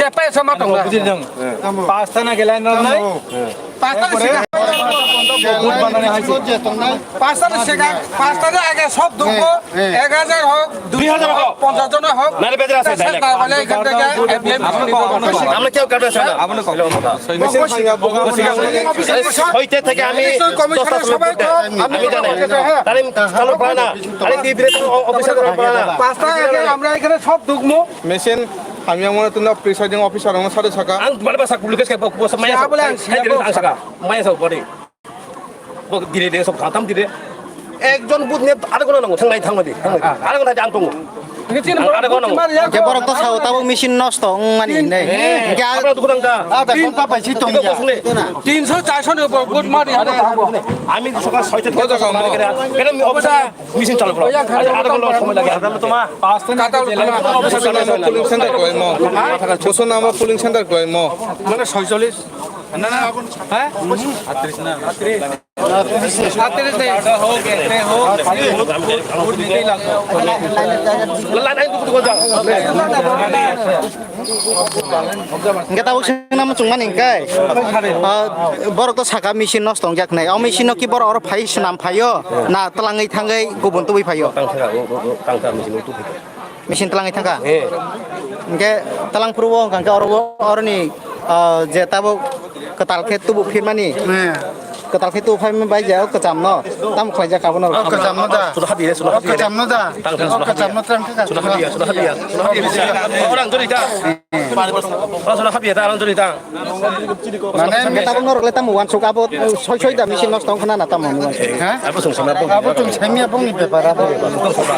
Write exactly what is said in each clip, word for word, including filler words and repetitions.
je paisa ma tongo. Pasta na gelai no nai. Pasta na sega. Pasta na sega. Pasta na age sob dukbo. Ek hajar hok, dui hajar hok, ponchas jon hok. Nare bejara se. Sega bole ekhon theke. Amne keu kabe sena. Hoite theke ami dosta sobai to. Ami jane. Tare chalo pana. Are di dire officer pana. Pasta age amra ekhane sob dukmo. Machine, আমি আমার তো না presiding officer আমার সাথে থাকা। Ang bale basa kulukes ke bok bos maya sa. Ang saka maya sa bari. Bok dire dire sob khatam dire. Ekjon bud ne ada kono nango thanglai thanglai di. Ada kono jang tongo. Ada kono nango. Ke borok to sao tabuk machine nosto wngmani hinwi. Ke apa tu kurang ka? Ada kon pa paisi tong ya. Tinsho charso ni upor bud mari. Ami sokal soita. Kena officer. Machine chalo bro. Ada kono somoy lage. Ada kono. Kata officer chalo. Polling center ko emo. Koso nama polling center ko emo. Mane soicholish. Na na. Ha? Atris na. Atris. Atris na. Line line tu tu ko ja. Hingke tabuk singna muchung mani hingke, ah, borok to saka machine nosto wngjak nai. O machine no ki borok oro phai swnam phaio, na twlangwi thangwi kubun tubui phaio? Tang thangka, o, o, o, tang thangka machine o tubui. Machine twlangwi thangka? Eh. Hingke twlang phuru o hingka hingke oro, oroni, ah, je tabuk kwtal khe tubu phirmani. Eh. Kwtal khe tubu phaimani bai je o kwcham no. Tamo khlaijak abono. O kwcham no da. Sudo habi, sudo habi. O kwcham no da. Tang thang sudo habi. O kwcham no tang thang. Sudo habi, sudo habi, sudo habi. Orang jori da. Orang sudo habi da, orang jori da. Mane tabuk norok le tamo wansuk abo soi soi da machine nosto wngkha na tamo wansuk. Ha? Abo sung sama abo. Abo chung sami abo ni bepar abo.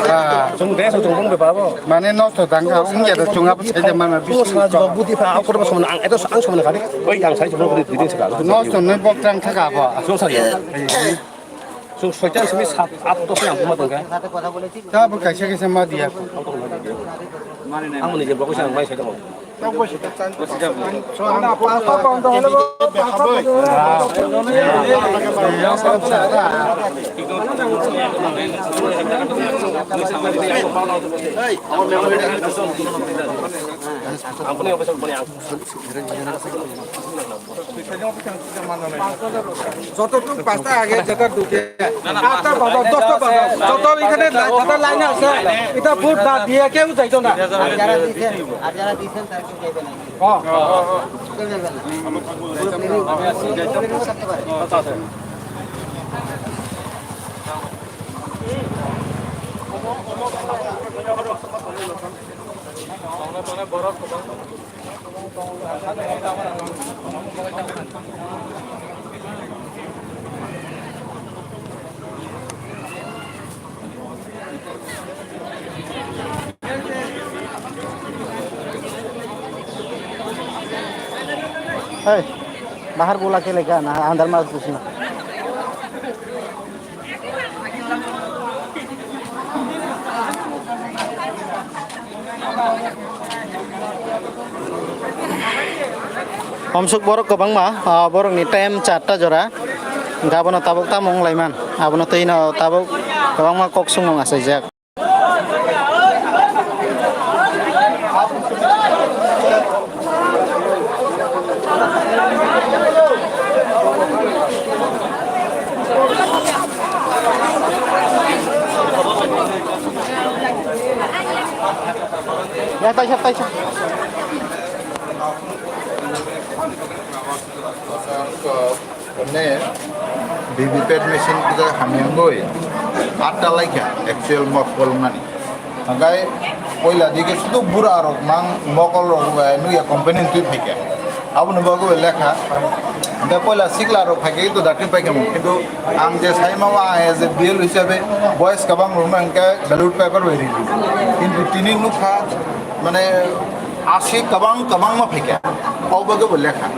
Ah. Chung de so chung bong bepar abo. Mane nosto dang ha ung ya da chung abo sai de mana. Bo sa jo budi pa ko ba som ang eto ang som na kari. Oi ang sai chung budi budi sa. Nosto ne bok tang thaka abo. Chung sa ya. Chung soita simi sat at dos yang kuma tangka. Tabuk kaisa kaisa ma diya. Ang mani je bok sa ang bai sai tamo. Joto tuk pasta age, jeta duke. Atta bajar, dosta bajar. Joto ekhane jeta line ashe. Eta vote na diye keu jaito na. আর যারা দিয়েছেন, আর যারা দিয়েছেন, তারা কেউ যাবে না। হ্যাঁ। কেউ যাবে না। Hey, bahar bola ke lega na, andar mat kuchna. Omsuk borok kwbangma, ah, borokni time charta jora. Gabono tabuk tamo wng laiman. Abono twi no tabuk kwbangma kok songmung achaijak. Ya, taisa, taisa. Hwnwi V V P A T machine kisa hamyangwi atta laikha actual mok kolnani. Hwnkhe poila dike sudu bura rok mang mokol rok bai nukya company twi phaikha. Aboni bagwi lekha. Hwnkhe poila sikla rok phaikhe to dakti paikha, kintu ang je saima o ang as a B L O hisabe boys kwbang rokno hwnkhe ballot paper bai ridi. Kintu tini nukha mane asi kwbang kwbangma phaikha. O bagwi bo lekha.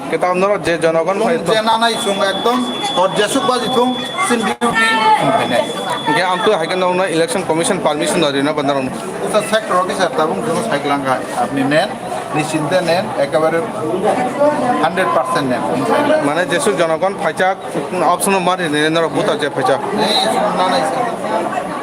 Kitab norok je jonogon Chwng phai to. Je nanai chwng ekdom hor jesuk baji thung sin duty thung phainai. Hingke amtwi hai khe nokno election commission permission no rina ba norok. Usa sector officer tabung chwng sai kwlangkha apni men. Nischinte nen, ekebare hundred percent nen. Mane jesu jonogon phaijak, option o mari nini norok buta je phaijak. Ei, na, na,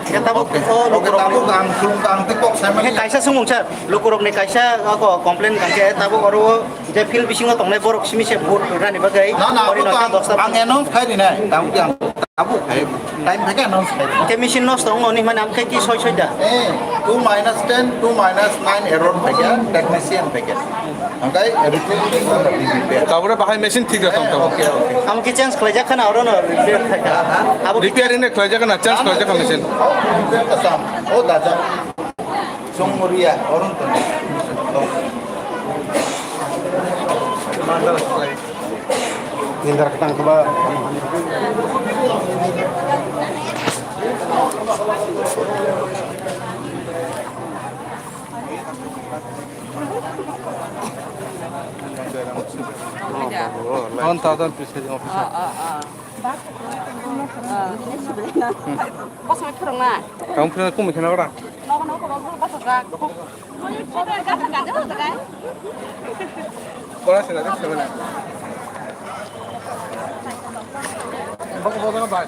Khe tabuk Okay. o Okay, lukurokni tabuk ang khulumkha, ang tei kok sai mani. Khe kaisa sumung sir, lukurokni kaisa ako complain kangkhe tabuk oro o je field bisingo tongnai borok simi se vote rani bagwi Na, na, ori abo to nosta ang, dosta ang announce khai rinai, tabuk ang, tabuk khai, time thake announce khai. Khe machine nosto wngo ni mane ang khe ki soi soi da? Eh, two minus ten, two minus nine error thake, technician thake. Hingkai repeat repeat repeat. Tabore bahai machine thik da tong tong. Okay, okay. Amo ki change khlaijak khana oro no repair khlaijak. Abo ki Repair ine khlaijak khana, change khlaijak khana machine. Oh, repair ka sam. Oh, daja. Song moria, oron to. Nindar katang kaba. Ton ta ton pisa jong pisa. Bosong thorong na. Kamu pisa kum khena ora. Nogo nogo bosong jak. Kora sila de sila. Bosong bosong bai.